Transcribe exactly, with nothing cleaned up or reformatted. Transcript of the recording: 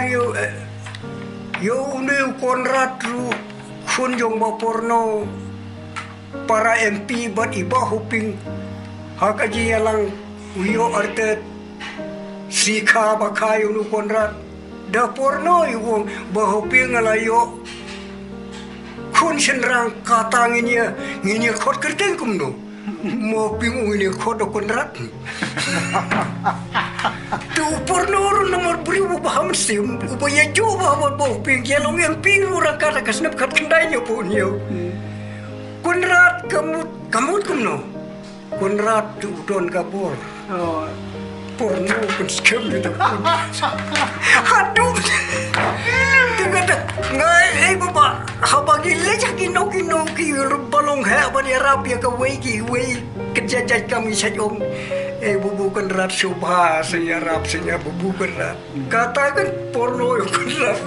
Ïoh, eh, ïoh une u Conrad ruh khun jong Bah Porno, para M P bad i Bah Hoping. Ha ka jingïalang u ïoh artet, shi kha ba kha ïa une u Conrad. Da Porno i ong, Bah Hoping nga la ïoh khun shynrang, kata ngin ïa, ngin ïa khot kyrteng kumno? Mo ping u ngin ïa khot da u Conrad. Te u Porno ruh namar briew uba ha mynsiem, uba ïa jooh bha bad Bah Hoping, ïa long M P ruh rangkat ha ka snem khatkhyndai ñiew phew hynñiew. Conrad ka mut, ka mut kumno? Conrad te u don ka bor. Oh. Porno pynskhem ïa u. Haduh. Te kata, nga, eh, baba, haba ngi leit ha kino kino ki ruh ba long heh ban ïarap ïa kawei kiwei, ka jait jait kam ngi shait ong, eh, bubu Conrad sngewbha, sa ïarap, sa ïa bubu Conrad. Kata kan Porno ïa u Conrad.